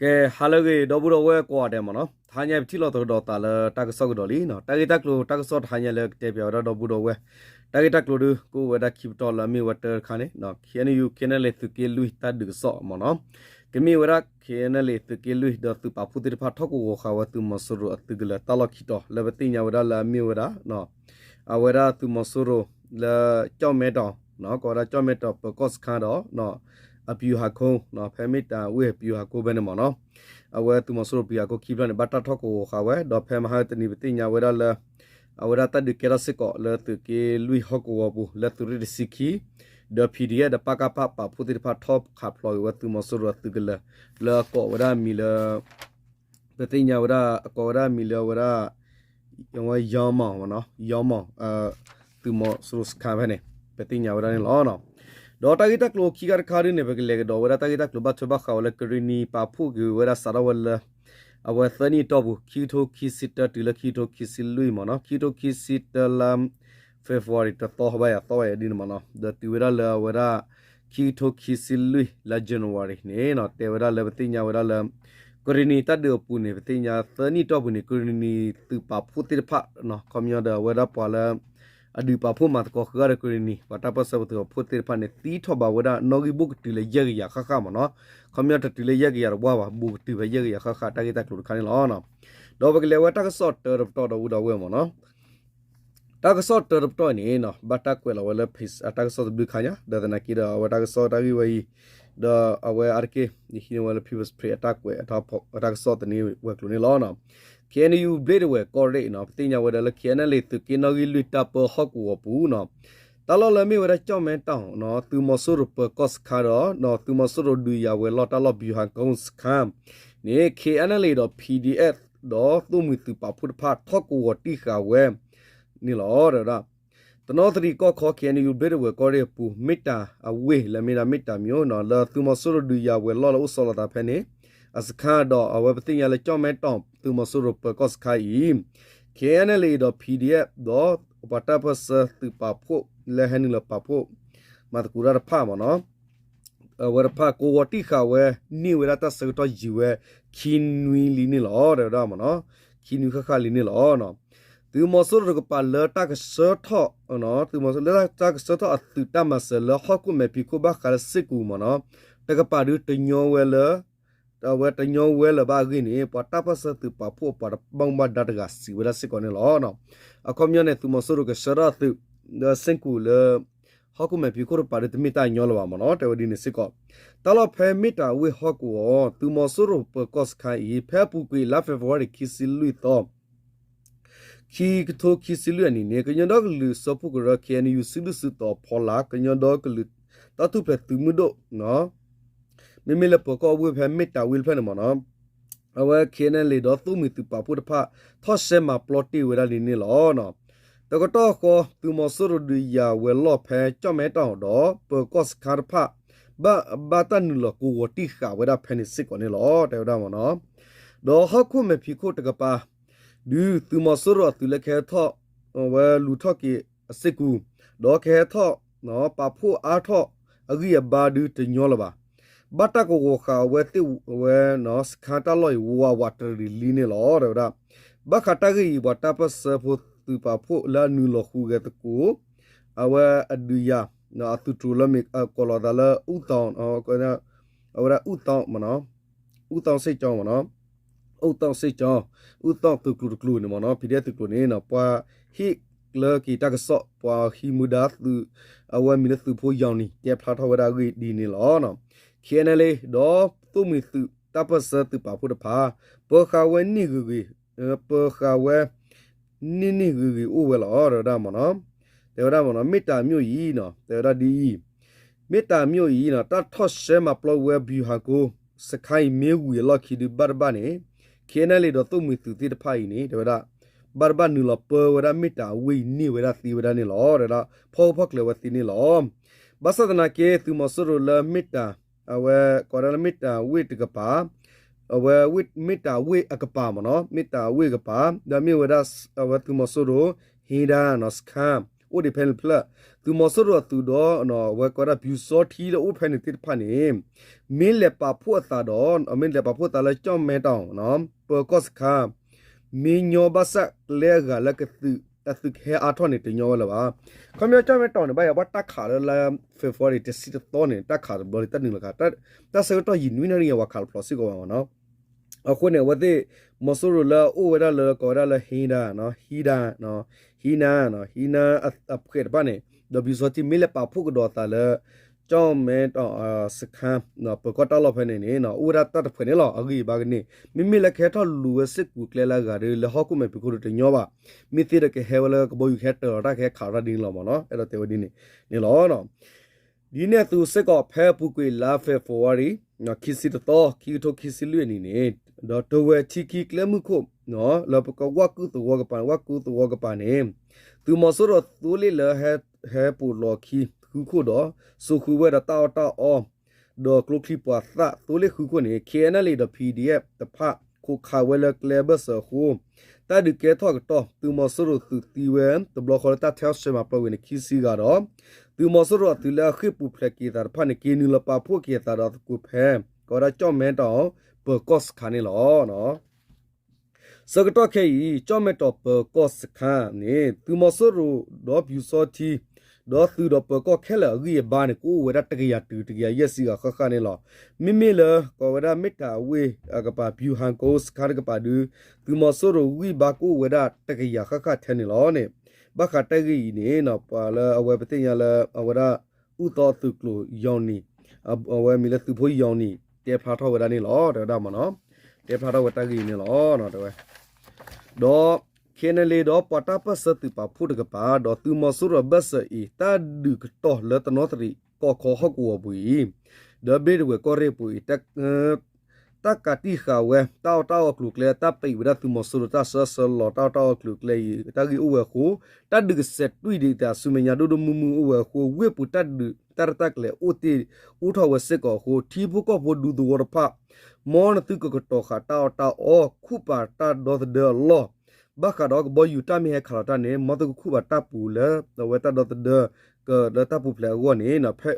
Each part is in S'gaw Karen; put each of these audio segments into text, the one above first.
ကဲ ဟါလၢအဂ့ၤ ဒီပုၢ်ဒီဝဲၢ်ကိးဂၤဒဲးမ့ၢ်နီၤ, တဟါညါပထံၣ်လိာ်သကိးဒီးသးလၢတၢ်ကစီၣ်ကဒီးလံနီၤ, တၢ်ဂ့ၢ်တၢ်ကျိၤတၢ်ကစီၣ်တဟါညါလၢကတဲပၠးဝဲဒၣ်ဒီပုၢ်ဒီဝဲၢ်, တၢ်ဂ့ၢ်တၢ်ကျိၤဒုး ကအိၣ်ဝဲဒၣ်ခံပတီၢ်လၢအမ့ၢ်ဝဲတၢ်တခါန့ၣ် KNU KNLA သုးက့လွံၢ်တၢ်ဒုးကစီၣ်မ့ၢ်နီၤ, ကမ့ၢ်ဝဲဒၣ် KNLA သုးက့လွံၢ် ဒီးသုးပာ်ဖှိၣ်သ့ၣ်တဖၣ်ထီၣ်ကဝီၤဃာ်ဝဲသုးမီၤစိရိၤအသုးကလၢၤတၢ်လီၢ်ခံတီၤ လၢပသ့ၣ်ညါဝဲဒၣ်လၢအမ့ၢ်ဝဲဒၣ် အဝဲဒၣ်သုးမီၤစိရိၤလၢကၠီၣ်မဲတီၤ, ကိးဝဲဒၣ်ကၠီၣ်မဲတီၤပၢၤကီၢ်စခန်းဒီး အဗျူဟာကုန်း, ဖဲမ့ၢ်တၢ်ဝ့ၢ်အဗျူဟာကုန်းဖဲန့ၣ်မ့ၢ်နီၤ, အဝဲသုးမီၤစိရိၤဗျူဟာကုန်းခံဖျၢၣ်န့ၣ် ဘၣ်တၢ်ထီၣ်ကဝီၤဃာ်ဝဲ ဒီးဖဲမဟါတနံၤပသ့ၣ်ညါဝဲဒၣ်လၢ အဝဲဒၣ်တၢ်ဒုးကဲထီၣ်စ့ၢ်ကီးလၢသုးက့လွံၢ်ဟီၣ်ကဝီၤပူၤ လၢသုးရ့ၣ်တဆံခံ, ဒီး PDF ဒီး ပကဖ ပာ်ဖှိၣ်သ့ၣ်တဖၣ်ထီၣ်ခးဖျိးက့ၤဝဲသုးမီၤစိရိၤအသုးကလၢၤ လၢအကိးဝဲဒၣ်မံၤလၢ ပသ့ၣ်ညါဝဲဒၣ် အကိးဝဲဒၣ်မံၤလၢအဝဲဒၣ် ဝဲ ယီမီၢ်, ယီမီၢ် သုးမီၤစိရိၤစခန်းဖဲန့ၣ် ပသ့ၣ်ညါဝဲဒၣ်န့ၣ်လီၤ. ဒီးတၢ်ဂ့ၢ်တၢ်ကျိၤခံခါတခါဒ်န့ၣ် ပကလဲၤကဒီးဝဲဒၣ်တၢ်ဂ့ၢ်တၢ်ကျိၤဘၣ်ထွဲဘၣ်ဃးဝဲလၢ ကရံၣ်နံၤပာ်ဖှိၣ်က့ၤဝဲဒၣ်စးထီၣ်ဝဲလၢ အဝဲသၢနံၣ်အတီၢ်ပူၤ ခံကထိခံဆံတၢ တုၤလၢခံကထိခံဆံလွံၢ်မ့ၢ်နီၤ, ခံကထိခံဆံတၢလါ February တသီဘၣ်ယၤသီဘၣ်ယၤဒ်န့ၣ်မ့ၢ်နီၤ, ဒီးတုၤဝဲဒၣ်လၢအဝဲဒၣ် ခံကထိခံဆံလွံၢ်လါ January န့ၣ် တဲဝဲဒၣ်လၢပသ့ၣ်ညါဝဲဒၣ်လၢ ကရံၣ်နံၤတၢ်ဒုးအပူၤန့ၣ် ပသ့ၣ်ညါသၢနံၣ်အတီၢ်ပူၤန့ၣ် ကရံၣ်နံၤသုးပာ်ဖှိၣ်သ့ၣ်တဖၣ် ခီပညီဒီးအဝဲဒၣ်ပှၤလၢ အဒုးပာ်ဖှိၣ်မၤသကိးဃုာ်ဒီးကရံၣ်နံၤ ပှၤတၢ်ပၢၢ်ဆၢသုးပာ်ဖှိၣ်သ့ၣ်တဖၣ်န့ၣ် သံထီၣ်ဘၣ်ဝဲဒၣ်နီၣ်ဂံၢ်ဘိၣ်ကတုၤလၢယဲၢ်ကယၤဃၣ်ဃၣ်မ့ၢ်နီၤ, ခီပညီတတုၤလၢယဲၢ်ကယၤတဝၢ်ဘၣ် ဘူးကတုၤဖဲယဲၢ်ကယၤဃၣ်ဃၣ် တၢ်ဂ့ၢ်တၢ်ကျိၤတခါန့ၣ်လီၤ. ဒီးပကလဲၤဝဲတၢ်ကစီၣ်တၢတပတီၢ်ဒီပုၢ်ဒီဝဲၢ်မ့ၢ်နီၤ, တၢ်ကစီၣ်တၢတပတီၢ်အံၤန့ၣ် ဘၣ်တၢ်ကွဲးလီၤဝဲလၢ တၢ်ကစီၣ်တဘျုးခါညါ ဒီးသနာ်က့ဒီးအဝဲတၢ်ကစီၣ်တၢ်ဂ့ၢ်ဝဲအံၤ ဒီးအဝဲအါတက့ၢ် ယဟံးန့ၢ်ဝဲလၢ People's Spring အတၢ်ကွဲးအတၢ်ကစီၣ်သန့ဝဲၤကျိၤန့ၣ်လီၤ. KNU ဘျ့ဒဝဲၢ်ကီၢ်ရ့ၣ်နီၤ ပသ့ၣ်ညါဝဲဒၣ်လၢ KNLA သုးက့နီၣ်ဂံၢ်လွံၢ်တၢ်ပၢဟီၣ်ကဝီၤပူၤနီၤ, တၢ်လီၢ်လၢမ့ၢ်ဝဲဒၣ်ကၠီၣ်မဲတီၤ သုးမီၤစိရိၤပၢၤကီၢ်စခန်းဒီး သုးမီၤစိရိၤဒုးယၤဝဲၤလီၢ်တၢ်လီၢ် ဗျူဟာကုန်း စခန်းန့ၣ် KNLA ဒီး PDF ဒီးသိၣ်မှံၤသုးပာ်ဖှိၣ်တဖၣ်ထီၣ်ကဝီၤတံၢ်ဃာ်ဝဲန့ၣ်လီၤ. တဲဝဲဒၣ် တနီသရံၣ်ကီၢ်ခီ KNU ဘျ့ဒဝဲၢ်ကီၢ်ရ့ၣ်အပူၤ မ့ၢ်တၢ်အဝ့ၢ်လၢမ့ၢ်ဒၣ်မ့ၢ်တၢ်မံၤနီၤ လၢသုးမီၤစိရိၤဒုးယၤဝဲၤလီၢ်လၢအိၣ်ဆီလီၤသးဖဲန့ၣ် အစခန်းဒီးအဝဲပသ့ၣ်ညါလၢကၠီၣ်မဲတီၤ သုးမီၤစိရိၤပၢၤကီၢ်စခန်းအံၤ KNLA ဒီး PDF ဒီးပှၤတၢ်ပၢၢ်ဆၢသုးပာ်ဖှိၣ်လၢဟဲနုာ်လီၤပာ်ဖှိၣ် မၤသကိးတၢ်တဖၣ်မ့ၢ်နီၤ အဝဲတဖၣ်ကဝီၤတံၢ်ဃာ်ဝဲန့ၢ်ဝဲဒၣ်တၢ်ဆၢကတီၢ်ယံာ်ဝဲ ခံနွံလံန့ၣ်လီၤ တဲဝဲဒၣ်မ့ၢ်နီၤ, ခံနွံဃၣ်ဃၣ်လံန့ၣ်လီၤ. သုးမီၤစိရိၤတကပၤလၢတၢ်ကဆှၢထီၣ် သုးမီၤစိရိၤလၢတၢ်ကဆှၢထီၣ်အသုးတၢ်မၤစၢၤလၢဟီၣ်ခိၣ်မဲာ်ဖံးခိၣ်ဘၣ်ဃးလၢစ့ၢ်ကီးမ့ၢ်နီၤ, တကပၤဒုးတညီဝဲလၢ အဝဲတညီဝဲလၢၤဘၣ်အဂ့ၢ်န့ၣ် ပှၤတၢ်ပၢၢ်ဆၢသုးပာ်ဖှိၣ်အပှၤတဘၣ်မူဘၣ်ဒါတဂၤစံးဝဲဒၣ်စ့ၢ်ကီးန့ၣ်လီၤ. အခီပညီန့ၣ် သုးမီၤစိရိၤကဆှၢထီၣ်အသုး လၢစ့ၢ်ကီးလၢ ဟီၣ်ခိၣ်မဲာ်ဖံးခိၣ်တကပၤဒုးတမ့ၢ်တၢ်ညီလၢၤဘၣ်မ့ၢ်နီၤ တဲဝဲဒ်န့ၣ်စ့ၢ်ကီး, တၢ်လီၢ်ဖဲမ့ၢ်တၢ်ဝ့ၢ်ဟီၣ်ကဝီၤ သုးမီၤစိရိၤပၢၤကီၢ်စခန်းအံၤ ဖဲအပူၤကွံာ်လါ February ခံဆံလွံၢ်သီ ခံကထိခံဆံလွံၢ်အနံၣ်န့ၣ် ကညီဒီကလုာ်စၢဖှိၣ်ကရၢ KNU စုဒုၣ်စုတီၤဖီလာ် ကညီဒီကလုာ်တၢ်ထူၣ်ဖျဲးသုးမုၢ်ဒိၣ် မ့မ့ၢ်လၢပၢၤကီၢ်ဝ့ၢ်ဖဲမ့ၢ်တၢ်ဝ့ၢ်တဖျၢၣ်န့ၣ်မ့ၢ်နီၤ, အဝဲ KNLA ဒီးသိၣ်မှံၤသုးပာ်ဖှိၣ်တဖၣ် ထီၣ်ရှဲမၤပျီတ့ၢ်ဝဲဒၣ်လံန့ၣ်လီၤ. တကတီၢ်ဃီ သုးမီၤစိရိၤဒုးယၤဝဲၤလီၢ်ဖဲကၠီၣ်မဲတီၤဒီး ပၢၤကီၢ်စခန်းတဖၣ် ဘၣ် ဘၣ်တၢ်နုာ်လီၤကဝီၤတံၢ်ဃာ်ဝဲဒၣ်ဖဲန့ၣ်စ့ၢ်ကီးန့ၣ်လီၤ တဲဝဲဒၣ်မ့ၢ်နီၤ. ဒီးဟီၣ်ခိၣ်မဲာ်ဖံးခိၣ်တကပၤ ဒုးသုးမီၤစိရိၤအသုးလၢကဟဲထီၣ် ဝဲလူၤထီၣ်က့ၤအစ့ၢ်ကီး ဒီးကဟဲထီၣ် ပာ်ဖှိၣ်အါထီၣ်အဂံၢ်အဘါဒုးတညီလၢၤဘၣ်. ဘၣ်တၢ်ကဝီၤဃာ်အဝဲသ့ၣ်ဝဲ စခန်းတၢ်လီၢ်အံၤ ဝးဝးတရံးလံန့ၣ်လီၤ တဲဝဲဒၣ်. ဘၣ်ဃးတၢ်ဂ့ၢ်အံၤ ပှၤတၢ်ပၢၢ်ဆၢဖိသုးပာ်ဖှိၣ်လၢအနုာ်လီၤဃုာ်ဂဲၤသကိး အဝဲအဒုးယၤ အသုးတြူၤလၢမ့ၢ်ကိးလီၤသးလၢ အူသီ အဝဲဒၣ် အူသီ မ့ၢ်နီၤ အူသီစ့ၢ်ကီးမ့ၢ်နီၤ အူသီစ့ၢ်ကီး အူသီသုးကျိၤတကျိၤန့ၣ်မ့ၢ်နီၤ PDF သုးကျိၤန့ၣ် ပှၤဟ့ၣ်ကျၢက့ၤတၢ်ကစီၣ် ပှၤဟံးမူဒါသုး အဝဲမံၤလၢသုးဖိယီၤနံၤ တဲဖျါထီၣ်ဝဲဒၣ်အဂ့ၢ်ဒ်န့ၣ်လီၤ. KNLA ဒီးသိၣ်မှံၤသုးတၢ်ပၢၢ်ဆၢသုးပာ်ဖှိၣ်တဖၣ် ပၢဃာ်ဝဲန့ၢ်ဂ့ၤဂ့ၤ ပၢဃာ်ဝဲ န့ၢ်န့ၢ်ဂ့ၤဂ့ၤအိၣ်ဝဲလီၤ တဲဝဲဒၣ်မ့ၢ်နီၤ တဲဝဲဒၣ်မ့ၢ်နီၤ မ့ၢ်တၢ်မ့ၢ်အံၤနီၤ တဲဝဲဒၣ်ဒ်အံၤ မ့ၢ်တၢ်မ့ၢ်အံၤနီၤ တၢ်ထီၣ်ရှဲမၤပျီဝဲ ဗျူဟာကုန်း စခန်းအံၤမ့ၢ်ဝံၤအလီၢ်ခံဒုးဘၣ်တဘၣ်န့ၣ် KNLA ဒီးသိၣ်မှံၤသုးသ့ၣ်တဖၣ်အံၤန့ၣ် တဲဝဲဒၣ် ဘၣ်တဘၣ်နုာ်လီၤပၢဝဲဒၣ်မ့ၢ်တၢ်အဝ့ၢ်အံၤန့ၢ်ဝဲဒၣ်သ့ဝဲဒၣ်န့ၣ်လီၤ တဲဝဲဒၣ် ဖီၣ်ဖီၣ်ကျၢၤဝဲသ့န့ၣ်လီၤ. ဘၣ်ဆၣ်သနာ်က့ သုးမီၤစိရိၤလၢမ့ၢ်တၢ် အဝဲကိးဒၣ်လၢမ့ၢ်တၢ်ဝ့ၢ်တကပၤ အဝဲမ့ၢ်တၢ်ဝ့ၢ်အကပၤမ့ၢ်နီၤ မ့ၢ်တၢ်ဝ့ၢ်အကပၤ ဒီးမ့ၢ်ဝဲဒၣ် အဝဲသုးမီၤစိရိၤ ဟ့ၣ်ဒၣ်နီၤ စခန်း အိၣ်ဒံးဖဲန့ၣ်တဖျၢၣ်, သုးမီၤစိရိၤအသုးဒီး အဝဲကိးဝဲဒၣ်ပျူစောထီးလၢအိၣ်ဖဲန့ၣ်သ့ၣ်တဖၣ်န့ၣ် မ့ၢ်လဲၤပာ်ဖှိၣ်အသးဒီး မ့ၢ်လဲၤပာ်ဖှိၣ်သးလၢကၠီၣ်မဲတီၣ် ပၢၤကီၢ်စခါ မ့ၢ်ညီဘၣ်ဆၣ်ကျဲအဂၤလၢကသုး အသုးကဟဲအါထီၣ်န့ၣ် တညီဝဲလၢၤဘၣ်. ခီပညီကၠီၣ်မဲတီၣ်န့ၣ် ဘၣ်ယၤဘၣ်တၢ်ခးလၢလါ February တဆံတသီန့ၣ် တၢ်ခးတဘျီလံတၢ်နုာ်လီၤခး, တၢ်ဆၢကတီၢ်ယံာ်နွံနၣ်ရံၣ်အံၤ ပှၤခးတဖျိးစ့ၢ်ကီးဘၣ်မ့ၢ်နီၤ. အဃိန့ၣ် အဝဲသ့ၣ် မီၤစိရိၤလၢအအိၣ်ဝဲဒၣ်လၢကိးဝဲဒၣ်လၢ ဟံဒါ ဟံဒါ ဟံနါ ဟံနါအဖှဲးတဖၣ်န့ၣ် ဒီးပျူစောထီးမ့ၢ်လဲၤပာ်ဖှိၣ်ကဒီးအသးလၢ ကၠီၣ်မဲတီၣ်စခါ ပၢၤကီၢ်တၢ်လီၢ်ဖဲန့ၣ်န့ၣ် အိၣ်ဝဲဒၣ်တၢ်တဖှဲးန့ၣ်လီၤ. အဂံၢ်အဘါကန့ၢ် မ့မ့ၢ်လၢကဟဲထီၣ်လူၤဝဲစ့ၢ်ကီးကျဲလၢအဂၤဒီး လၢဟီၣ်ခိၣ်မဲာ်ဖံးခိၣ်ဒီးတညီဘၣ်. မ့ၢ်သ့ဒီးကဟဲဝဲလၢကဘီယူၤကဟဲတၢၤလီၤတၢ်ကဟဲခးလီၤတၢ်ဒ်န့ၣ်လီၤမ့ၢ်နီၤ. အဲၣ်ဒိးတဲဝဲဒ်န့ၣ်န့ၣ်လီၤ. ဒ်န့ၣ်အသိးစ့ၢ်ကီးဖဲအပူၤကွံာ်လါ February ခံဆံတသီ ခံကထိခံဆံလွံၢ်အနံၣ်န့ၣ် ဒီးတဝဲၤထံခံကျဲမုၢ်ခိၣ် လၢပကဝၣ်ကုၢ်သဝီကပၤ ဝၣ်ကုၢ်သဝီကပၤန့ၣ် သုးမီၤစိရိၤသိလ့ၣ်လၢ ဟဲပိာ်လီၤခံဃုခိၣ်ဒီး စိာ်ဃုာ်ဝဲဒီးတၢ်အီၣ်တၢ်အီ ဒီးကျိချံပှၤသၣ်သိလ့ၣ်ဃုခိၣ်န့ၣ် K N L A ဒီး P D F တဖၣ် ခိးခးဝဲလၢကျဲဘၢၣ်စၢၤအဃိ တၢ်ဒုးကဲထီၣ်ကတီၢ် သုးမီၤစိရိၤသုးသံဝဲ တဘျီဃီလၢတၢ်ထဲဆှဲမၤပျီဝံၤန့ၣ် ခံဆံဂၤဒီး သုးမီၤစိရိၤအသုးလၢအဃ့ၢ်ပူၤဖျဲးက့ၤသးတဖၣ်န့ၣ် က့ၤနုာ်လီၤပာ်ဖှိၣ်က့ၤသးဒီးသကိးဖဲ ကိးဝဲဒၣ်ကၠီၣ်မဲတီၣ် ပၢၤကီၢ်စခါန့ၣ်လီၤ. ဆၢကတီၢ်ခဲအံၤ ကၠီၣ်မဲတီၣ်ပၢၤကီၢ်စခါန့ၣ် သုးမီၤစိရိၤဒီးပျူစောထီး ဒီးသုးဒီးပၢၤကီၢ်ခဲလၢာ်အဂံၢ်အဘါန့ၣ် ကအိၣ်ဝဲဒၣ်တကယၤတုၤတကယၤယဲၢ်ဆံဂၤဃၣ်ဃၣ်န့ၣ်လီၤ. မ့မ့ၢ်လၢ ကိးဝဲဒၣ်မ့ၢ်တၢ်အဝ့ၢ်အကပၤ ပျူဟၣ်ကိစခါတကပၤဒု သုးမီၤစိရိၤဂံၢ်ဘါကအိၣ်ဝဲဒၣ်တကယၤဃၣ်ဃၣ်ထဲန့ၣ်လီၤန့ၣ်. ဘၣ်ဃးတၢ်ဂ့ၢ်အံၤန့ၣ် ပှၤလၢအဝဲပသ့ၣ်ညါလၢအဝဲဒၣ် အုၣ်သီအသုးကျိၤယီၤနံၤ အဝဲမံၤလၢသုးဖိယီၤနံၤ တဲဖျါထီၣ်ဝဲဒၣ်န့ၣ်လီၤ တဲဝဲဒၣ်မ့ၢ်နီၤ. တဲဖျါထီၣ်ဝဲတၢ်ဂ့ၢ်အံၤန့ၣ်လီၤ တဲဝဲ ဒီး K N L A ဒီးပှၤတၢ်ပၢၢ်ဆၢသုးပာ်ဖှိၣ်တကပၤ ဒီးသုးမီၤစိရိၤအဘၢၣ်စၢၤအံၤ တၢ်ဒုးကတီၢ်လၢတနီသရံၣ်ကီၢ်ခီဟီၣ်ကဝီၤပူၤအံၤ ဒီးဘ့ၣ်တဝဲၢ်ကီၢ်ရ့ၣ်ပူၤအံၤ တၢ်ကးတံာ်ဃာ်ဝဲ တၢ်အီၣ်တၢ်အီကျိၤကျဲ တၢ်ပံးဝဲဒၣ်သုးမီၤစိရိၤတၢ်ဆၢဆၢလီၤ တၢ်အီၣ်တၢ်အီကျိၤကျဲအံၤ တၢ်ဂ့ၢ်အိၣ်ဝဲအဃိ တၢ်ဒုးကစဲးတွံၢ်ဒံးတၢ်ဆူမဲာ်ညါဒိၣ်ဒိၣ်မုၢ်မုၢ်အိၣ်ဝဲအဃိ ဝ့ၢ်ပူၤတၢ်ဒုးတၢ်ရဲၣ်တၢ်ကျဲၤအိၣ်တ့ၢ် အိၣ်ထီၣ်ဝဲစ့ၢ်ကီးအဃိ ထံဖိကီၢ်ဖိဒူသဝီတဖၣ် မ်နသုကကတီၤဃာ်တၢ်အီၣ်တၢ်အီ ခူၣ်ပာ်တၢ်ဒီသဒၢအလီၢ် ဘၣ်ဃးဒီးကဘီယူၤတၢ်မ့ၢ်ဟဲခးလီၤတၢ်န့ၣ် မ်သုကခူၣ်ဘၣ်တၢ်ပူၤလၢ အဝဲတၢ်ဒီသဒၢ ကလၢတၢ်ပူၤဖျဲးအဂီၢ်န့ၣ် ဖဲ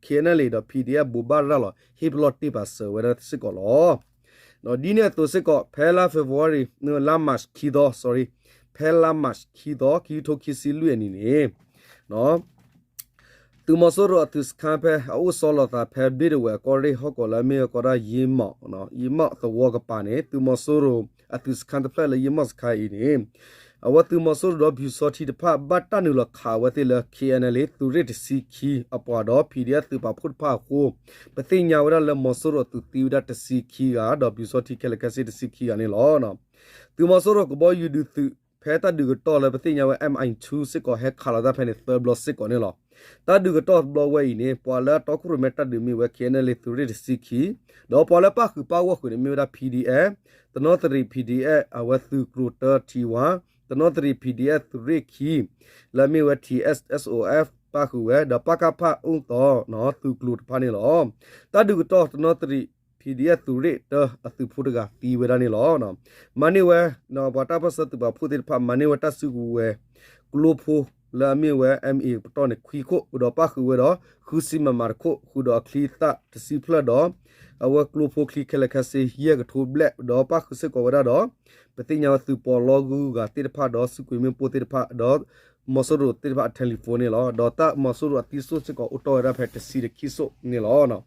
K N L A ဒီး P D F ဘိးဘၣ်ရၤလီၤ ဟ့ၣ်ပလီၢ်တ့ၢ်ပာ်စၢၤဝဲဒၣ်စ့ၢ်ကီးလီၤ. ဒ်န့ၣ်အသိးစ့ၢ်ကီး ဖဲလါ February လါ March ခံသီ sorry ဖဲလါ March ခံသီ ခံကထိခံဆံလွံၢ်အနံၣ်န့ၣ် သုးမီၤစိရိၤအသုးစခန်းဖဲ အအိၣ်ဆီလီၤသးဖဲဘ့ၣ်တဝဲၢ်ကီၢ်ရ့ၣ်ဟီၣ်ကဝီၤလၢအမ့ၢ်ဝဲကိးဒၣ်ယံမီၣ် ယံမီၣ်သဝီကပၤန့ၣ် သုးမီၤစိရိၤအသုးစခန်းတဖျၢၣ်လၢယံမီၣ်စခါအံၤန့ၣ် အဝဲသုးမီၤစိရိၤဒီးပျူစောထီးတဖၣ် ဘၣ်တၢ်နုာ်လီၤခးဝဲသ့ၣ်လၢ K N L A သုးရ့ၣ်တဆံခံအပှၤဒီး P D F သုးပာ်ဖှိၣ်တဖၣ်အဃိ ပသ့ၣ်ညါဝဲဒၣ်လၢမီၤစိရိၤအသုးသံဝဲဒၣ်တဆံခံဂၤ ဒီးပျူစောထီးခဲလၢာ်ခဲဆ့တဆံခံဂၤန့ၣ်လီၤ. သုးမီၤစိရိၤကဘီယူၤဒုးသုး ဖဲတၢ်ဒုးကတီၢ်လၢပသ့ၣ်ညါဝဲ M I two စ့ၢ်ကီးဟဲခးလီၤတၢ်ဖဲန့ၣ် သၢဘျီစ့ၢ်ကီးန့ၣ်လီၤ. တၢ်ဒုးကတီၢ်တဘျီဝဲအံၤန့ၣ် ပှၤလၢအတီခိၣ်ရိၣ်မဲတၢ်ဒုးမ့ၢ်ဝဲ K N L A သုးရ့ၣ်တဆံခံ ဒီးပှၤလၢပၣ်ဃုာ်ပၣ်ဂီၢ်ဃုာ်န့ၣ်မ့ၢ်ဝဲဒၣ် P D F တနီသရံး P D F အဝဲသုးကျိၤတၢ ထံဝါ တနီသရံး P D F သုးရ့ၣ်ခံ လၢအမ့ၢ်ဝဲ T S S O F ပၣ်ဃုာ်ဝဲ ဒီးပကဖ အုၣ်သီ သုးကျိၤတဖၣ်န့ၣ်လီၤ. တၢ်ဒုးကတီၢ်တနီသရံး P D F သုးရ့ၣ်တၢအသုးဖိတဂၤသံဝဲဒၣ်န့ၣ်လီၤ. မၤန့ၢ်ဝဲ ပှၤတၢ်ပၢၢ်ဆၢသုးပာ်ဖှိၣ်သ့ၣ်တဖၣ် မၤန့ၢ်ဝဲတၢ်စုကဝဲၤ ကျိဖိလၢအမ့ၢ်ဝဲ M A ပတီၢ်န့ၣ် ခွံခိၣ် ဒီးပၣ်ဃုာ်ဝဲဒီး ဃုဆံ MM တခိၣ် ဃုာ်ဒီးအချံသၣ်တဆံဖျၢၣ်ဒီး အဝဲကျိဖိချံခဲလၢာ်ခဲဆ့ယဲၢ်ကထိဘျဲၣ် ဒီးပၣ်ဃုာ်စ့ၢ်ကီးဝဲဒၣ်ဒီး ပသ့ၣ်ညါဝဲသုးပီးလီဂုၤဂၤသ့ၣ်တဖၣ်ဒီး စုကွံာ်မ့ၣ်ပိၢ်သ့ၣ်တဖၣ်ဒီး မီၤစိရိၤသ့ၣ်တဖၣ်အ telephone န့ၣ်လီၤ. ဒီးတၢ်မီၤစိရိၤအသံစိၣ်စ့ၢ်ကီးအိၣ်တီၢ်ဝဲဒၣ်ဖဲတဆံတခံစိၣ်န့ၣ်လီၤ.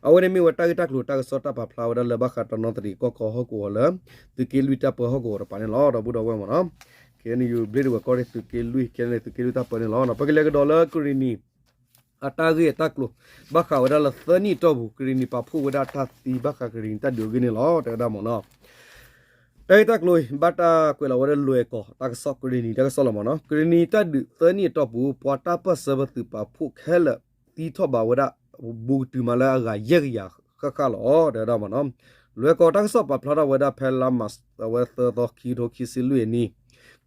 အဝဲန့ၣ်မ့ၢ်ဝဲတၢ်ဂ့ၢ်တၢ်ကျိၤတၢ်ကစီၣ်တၢ်ပာ်ဖျါဝဲဒၣ်လၢဘၣ်ဃးတနီသရံးကီၢ်ခီဟီၣ်ကဝီၤလၢ သုးက့လွံၢ်တၢ်ပၢဟီၣ်ကဝီၤတပၤန့ၣ်လီၤ. ဒီပုၢ်ဒီဝဲၢ်မ့ၢ်နီၤ ခဲအံၤန့ၣ် ယဘျ့ဒဝဲၢ်ကီၢ်ရ့ၣ်သုးက့လွံၢ် ခဲအံၤန့ၣ် သုးက့လွံၢ်တၢ်ပၢန့ၣ်လီၤ. ပကလဲၤကဒီးလၢကရံၣ်နံၤ အတၢ်ဂ့ၢ်အတၢ်ကျိၤ ဘၣ်ဃးဝဲဒၣ်လၢသၢနံၣ်အတီၢ်ပူၤ ကရံၣ်နံၤပာ်ဖှိၣ်ဝဲဒၣ်တၢ်သံဘၣ်ဃးကရံၣ်နံၤတၢ်ဒုးအဂ့ၢ်န့ၣ်လီၤ. တဲဝဲဒၣ်မ့ၢ်နီၤ တၢ်ဂ့ၢ်တၢ်ကျိၤအံၤ ဘၣ်တၢ်ကွဲးလီၤဝဲဒၣ်လွဲၢ်ကီၢ်တၢ်ကစီၣ် ကရံၣ်နံၤတၢ်ကစီၣ်လီၤမ့ၢ်နီၤ. ကရံၣ်နံၤတၢ်ဒုးသၢနံၣ်အတီၢ်ပူၤ ပှၤတၢ်ပၢၢ်ဆၢပသုးပာ်ဖှိၣ်ခဲလၢာ် သံထီၣ်ဘၣ်ဝဲဒၣ် ဘူးကတုၤမးလၢအဂၤယဲၢ်ကယၤဃၣ်ဃၣ်လီၤ တဲဝဲဒၣ်မ့ၢ်နီၤ. လွဲၢ်ကီၢ်တၢ်ကစီၣ်ပာ်ဖျါထီၣ်ဝဲဒၣ်ဖဲလါမး အဝဲသၢသီ ခံကထိခံဆံလွံၢ်အနံၣ်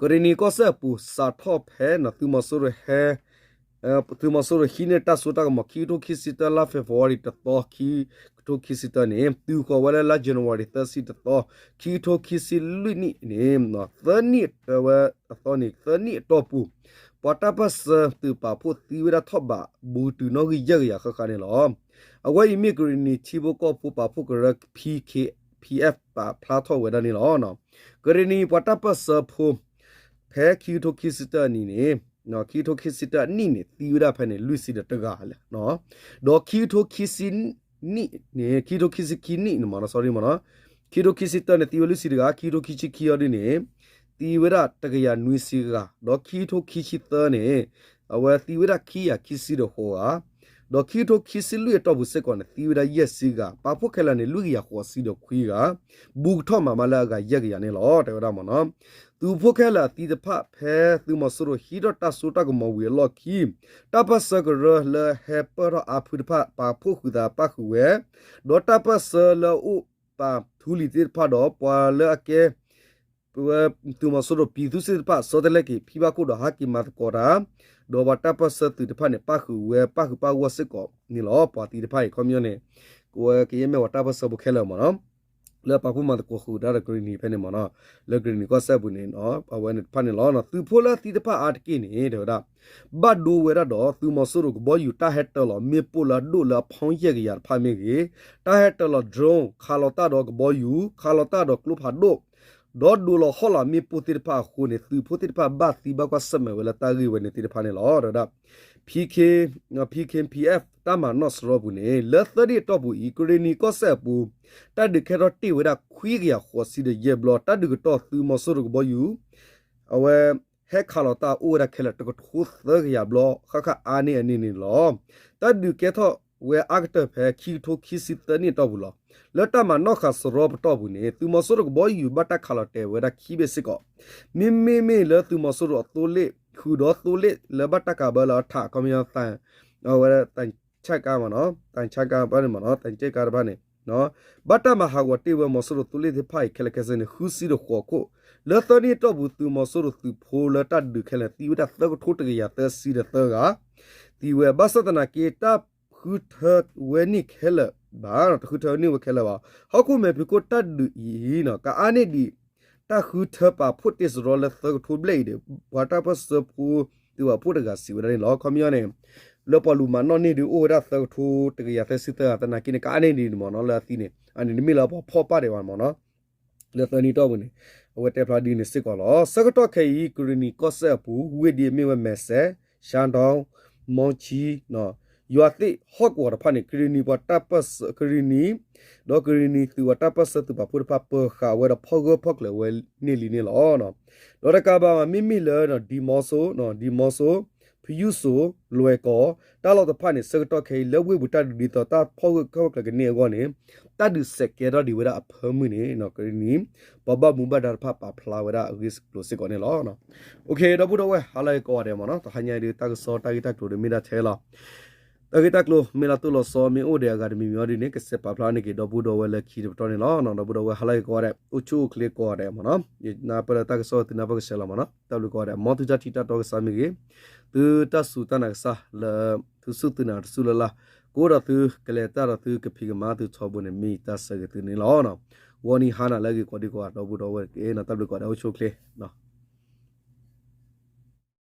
ကရံၣ်နံၤကီၢ်စဲၣ်အပူၤ စးထီၣ်ဖဲနီၤ သုးမီၤစိရိၤဟဲ သုးမီၤစိရိၤဟံးန့ၢ်တၢ်စိတၢ်ကမီၤ ခံကထိခံဆံတၢ လါ February တသီ ခံကထိခံဆံတၢန့ၣ် တုၤဃီၤဝဲလၢလါ January သၢဆံတသီ ခံကထိခံဆံလွံၢ်နံၣ်န့ၣ် သၢနံၣ်ဝဲအသီန့ၣ် သၢနံၣ်အတီၢ်ပူၤ ပှၤတၢ်ပၢၢ်ဆၢသုးပာ်ဖှိၣ်သံဝဲဒၣ်ထီၣ်ဘးဘူးတုၤနီၣ်ဂံၢ်ယဲၢ်ကယၤဃၣ်ဃၣ်န့ၣ်လီၤ. အဝဲအံၤမ့ၢ်ကရံၣ်နံၤထံဖိကီၢ်ဖိပာ်ဖှိၣ်ကရၢ P K P F ပာ်ဖျါထီၣ်ဝဲဒၣ်န့ၣ်လီၤ. ကရံၣ်နံၤပှၤတၢ်ပၢၢ်ဆၢဖိ ဖဲခံကထိခံဆံတၢအနံၤန့ၣ် ခံကထိခံဆံတၢအနံၣ်န့ၣ် သံဝဲဒၣ်ဖဲန့ၣ် လွံၢ်ဆံဒီးတဂၤလၢ ဒီးခံကထိခံဆံနံၣ်န့ၣ် ခံကထိခံဆံခံနံၣ်န့ၣ်မ့ၢ်နီၤ sorry မ့ၢ်နီၤ ခံကထိခံဆံတၢန့ၣ် သံဝဲလွံၢ်ဆံတဂၤ ခံကထိခံဆံခံအီၤဒ်န့ၣ် သံဝဲဒၣ်တကယၤနွံဆံဂၤ ဒီးခံကထိခံဆံသၢန့ၣ် အဝဲသံဝဲဒၣ်ခံကယၤခံဆံဒီးဃိးဂၤ ဒီးခံကထိခံဆံလွံၢ်အတီၢ်ပူၤစ့ၢ်ကီးန့ၣ် သံဝဲဒၣ်ယဲၢ်ဆံဂၤ ပာ်ဖှိၣ်ခဲလၢာ်န့ၣ် လွံၢ်ကယၤဃိးဆံဒီးခွံဂၤ ဘူးကထီၣ်မးမးလၢအဂၤယဲၢ်ကယၤန့ၣ်လီၤ တဲဝဲဒၣ်မ့ၢ်နီၤ သုးဖိခဲလၢာ်အသံတဖၣ် ဖဲသုးမီၤစိရိၤဟံးထီၣ်တၢ်စိတၢ်ကမီၤဝံၤအလီၢ်ခံ တၢ်ပၢၢ်ဆၢကရၢလၢဟဲပၢၢ်ထီၣ်အါဖုတဖၣ် ပာ်ဖှိၣ်ဃုာ်သးပၣ်ဃုာ်ဝဲ ဒီးတၢ်ပၢၢ်ဆၢလၢအအိၣ်ပာ်ထူလံၤသ့ၣ်တဖၣ်ဒီး ပှၤလၢအကဲ ဝဲသုးမီၤစိရိၤပံၤသူစ့ၢ်တဖၣ် ဆီတလဲက့ၤဖံးဘၣ်ခိၣ်ဒီးဟးက့ၤမၤသကိးတၢ် ဒီးပှၤတၢ်ပၢၢ်ဆၢသုးတဖၣ်န့ၣ် ပၣ်ဃုာ်ဝဲပၣ်ဃုာ်ပၣ်ဂီၢ်စ့ၢ်ကီးန့ၣ်လီၤ. ပှၤသံတဖၣ်အံၤ ခီပညီန့ၣ် ကဝဲကယဲၢ်မ့ၢ်ပှၤတၢ်ပၢၢ်ဆၢဖိခဲလၢာ်မ့ၢ်နီၤ လၢပာ်ဖှိၣ်မၤသကိးဃုာ်တၢ်ဒီးကရံၣ်နံၤဖဲန့ၣ်မ့ၢ်နီၤ လၢကရံၣ်နံၤကီၢ်စဲၣ်အပူၤန့ၣ် အဝဲန့ၣ်တဖၣ်န့ၣ်လီၤ. သုးဖိလၢအသံတဖၣ်အါတက့ၢ်န့ၣ် တဲဝဲဒၣ် ဘၣ်ဒိဝဲဒၣ်ဒီးသုးမီၤစိရိၤကဘီယူၤတၢ်ဟဲတၢလီၤမ့ၣ်ပိၢ်လၢအဒိၣ်လၢအဖီၣ်ယဲၢ်ကယၤတဖၣ်မ့ၢ်ဂ့ၤ, တၢ်ဟဲတၢလီၤ drone ခးလီၤတၢ်ဒီးကဘီယူၤ, ခးလီၤတၢ်ဒီးကျိဖးဒိၣ်, ဒီးဒိးလီၤဟီၣ်လီၤမ့ၣ်ပိၢ်သ့ၣ်တဖၣ်အဃိန့ၣ် သုးဖိသ့ၣ်တဖၣ်ဘၣ်သံဘၣ်ကွၢ်ဆၢၣ်မဲာ်ဝဲလၢတၢ်ဂ့ၢ်ဝဲန့ၣ်သ့ၣ်တဖၣ်န့ၣ်လီၤ. ဒီးဝဲဒၣ် P K P F တၢ်မၤနီၣ်စရီပူၤန့ၣ် လၢသၢနံၣ်အတီၢ်ပူၤအံၤ ကရံၣ်နံၤကီၢ်စဲၣ်အပူၤ တၢ်ဒုးကဲထီၣ်တ့ၢ်ဝဲဒၣ်ခွံကယၤဃိးဆံဒီးယဲၢ်ဘျီ, တၢ်ဒုးကတီၢ်သုးမီၤစိရိၤကဘီယူၤ အဝဲ ဟဲခးလီၤတၢ်အိၣ်ဝဲဒၣ်ခဲလၢာ်တကထိသၢကယၤဘျီ ဃၣ်ဃၣ်အါန့ၢ်အန့ၣ်န့ၣ်လီၤ. တၢ်ဒုးကဲထီၣ်ဝဲအါကတၢၢ်ဖဲခံကထိခံဆံသၢနံၣ်အတီၢ်ပူၤလီၤ. လၢတၢ်မၤနီၣ်ဃာ်စရီပတီၢ်ပူၤန့ၣ် သုးမီၤစိရိၤကဘီယူၤဘၣ်တၢ်ခးလီၤတဲာ်ဝဲဒၣ်ခံဘ့ၣ်စ့ၢ်ကီး, မ့မ့ၢ်မ့ၢ်လၢသုးမီၤစိရိၤအသိလ့ၣ် ဃုာ်ဒီးသိလ့ၣ်လၢဘၣ်တၢ်ကးဘၢလၢအထး ခီပညီ အဝဲ သံချပ်ကားမ့ၢ်နီၤ, သံချပ်ကားတဖၣ်န့ၣ်မ့ၢ်နီၤ, သံချပ်ကားတဖၣ်န့ၣ် ဘၣ်တၢ်မၤဟးဂီၤတ့ၢ်ဝဲမီၤစိရိၤသိလ့ၣ်သ့ၣ်တဖၣ်အံၤခဲလၢာ်ခဲဆ့န့ၣ် ဃုဆံဒီးဃိးခိၣ်, လၢသၢနံၣ်အတီၢ်ပူၤ သုးမီၤစိရိၤသုးဖိလၢတၢ်ဒုးခဲလၢာ်သံဝဲဒၣ်သၢကထိတကယၤသၢဆံဒီးသၢဂၤ သံဝဲ ဘၣ်ဆၣ်သနာ်က့ တၢ်ဃုထၢဝဲန့ၣ်ခဲလၢာ်ဘၣ်, တဃုထၢဝဲန့ၣ်ဝဲခဲလၢာ်ဘၣ်. ဟီၣ်ခိၣ်မဲာ်ဖံးခိၣ်တၢ်ဒုးအံၤ ကအါန့ၢ်ဒံး တၢ်ဃုထၢပာ်ဖှိၣ်တ့ၢ်စရီလၢသၢကထိဘျဲၣ်အံၤဒီး ပှၤတၢ်ပၢၢ်ဆၢဖိသုးပာ်ဖှိၣ်တဂၤစံးဝဲဒၣ်န့ၣ်လီၤ. ခီပညီန့ၣ် လၢပှၤလူၤမၤနီၣ်န့ၢ်ဒုးအိၣ်ဝဲဒၣ်သၢကထိတကယၤသၢဆံသၢဂၤသနာ်က့န့ၣ် ကအါန့ၢ်ဒံးန့ၣ်မ့ၢ်နီၤ လၢအသံန့ၣ် အန့ၣ်တမ့ၢ်လၢပှၤဖီၣ်ပာ်ဒံးဘၣ်မ့ၢ်နီၤ လၢသၢနံၣ်တီၢ်ပူၤန့ၣ် အဝဲတဲဖျါဒ်န့ၣ်စ့ၢ်ကီးလီၤ. ဆၢကတီၢ်ခဲအံၤ ကရံၣ်နံၤကီၢ်စဲၣ်အပူၤ ဝ့ၢ်ဒ်အမ့ၢ်ဝဲမဲာ်စဲး, ရှါဒီ, မီၤခၠံ, ယွၤသ့ၣ်ဟီၣ်ကဝီၤတဖၣ်န့ၣ် ကရံၣ်နံၤပှၤတၢ်ပၢၢ်ဆၢ ကရံၣ်နံၤ ဒီးကရံၣ်နံၤသုးပှၤတၢ်ပၢၢ်ဆၢသုးပာ်ဖှိၣ်တဖၣ် ပၢၤဃာ်ဝဲဒီးဖီၣ်ဂၢၢ်ဖီၣ်ကျၢၤဝဲန့ၢ်လံန့ၣ်လီၤ. ဒီးတကးဘၣ်မ့မ့ၢ်လၢ ဒံမီစိ, ဒံမီစိ, ဖယူၣ်စိ, လွဲၢ်ကီၢ် တၢ်လီၢ်တဖၣ်န့ၣ် ဆၢကတီၢ်ခဲအံၤ လၢဝ့ၢ်ပူၤတၢ်ဒုးဒ်သိးတၢ်ဖီၣ်ဂၢၢ်ဖီၣ်ကျၢၤကန့ၢ်အဂီၢ်န့ၣ် တၢ်ဒုးစဲးကဲထီၣ်ဒံးဝဲဒၣ်အဖၢမုၢ်န့ၣ် ကရံၣ်နံၤ ပှၤဘၣ်မူဘၣ်ဒါတဖၣ်ပာ်ဖျါဝဲဒၣ်အဂ့ၢ်အကျိၤစ့ၢ်ကီးန့ၣ်လီၤ. ဒီပုၢ်ဒီဝဲၢ် ဟါလၢအဂ့ၤကိးဂၤဒဲးမ့ၢ်နီၤ, တဟါညါအံၤဒုး တၢ်ကစီၣ်တၢ်ဂ့ၢ်တၢ်ကျိၤဒုးမ့ၢ်ဒၣ်ထဲလီၤ. တၢ်ဂ့ၢ်တၢ်ကျိၤ မ့ၢ်လၢသိၣ်လီၤစီ မ့ၢ်အိၣ်ဒီးအဂၤတမံၤမံၤအီၤဒ်န့ၣ် ကစဲးပာ်ဖျါန့ၢ်က့ၤ ဒီပုၢ်ဒီဝဲၢ်လၢခံတပတီၢ်န့ၣ်လီၤ. ဒီပုၢ်ဒီဝဲၢ် ဟါလၢအဂ့ၤကိးဂၤဒဲး အိၣ်ဆူၣ်အိၣ်ချ့ကိးဂၤဒဲးမ့ၢ်နီၤ, ယနၢ်ပၢၢ်လၢတၢ်ကစီၣ်သုနၢ်ပၢၢ်ကဆှဲလီၤမ့ၢ်နီၤ, တၢ်ဘျုးကိးဂၤဒဲး မ်သုတၢ်ထံၣ်တၢ်တီကစၢ်မ့ၢ်ဂ့ၤ, သုတၢ်စူၢ်တၢ်နာ်ကစၢ်လၢ သုစူၢ်သုနာ်တစူၢ်လၢ်လၢ်, ကအိၣ်ဒီးသုကလဲၤတၢ်ဒီးသုကဖံးကမၤသုထီဘိန့ၣ် မ့ၢ်ယတၢ်ဆၢဂ့ၤသုန့ၣ်လီၤ. ဂီၤနံၤဟါနၤလၢအဂ့ၤကိးဒံကိးဂၤ ဒီပုၢ်ဒီဝဲၢ်တက့ၢ်နီၤ, တၢ်ဘျုးကိးဂၤဒဲး အိၣ်ဆူၣ်အိၣ်ချ့နီၤ.